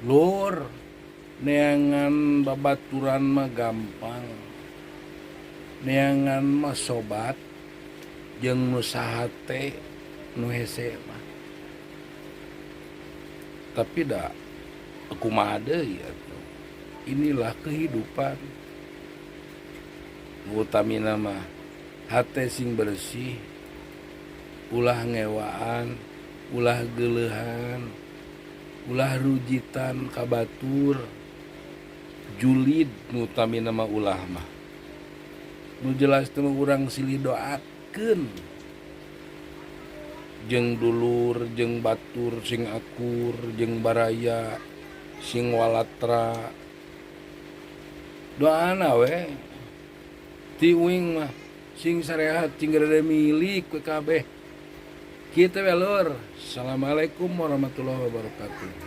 Lur, neangan babaturan mah gampang, neangan mah sobat jeung nu sahate nu hese mah. Tapi da kumaha deui atuh. Inilah kehidupan. Nu utamina mah hate sing bersih, ulah ngewaan, ulah geuleuhan, ulah rujitan ka batur, julid nu utamina mah ulah mah. Nu jelas teh mah urang silih doakeun jeung dulur jeung batur sing akur jeung baraya sing walatra doana we ti uing mah sing sarehat sing gede milik we kabeh. Kitu we, Lur. Assalamualaikum warahmatullahi wabarakatuh.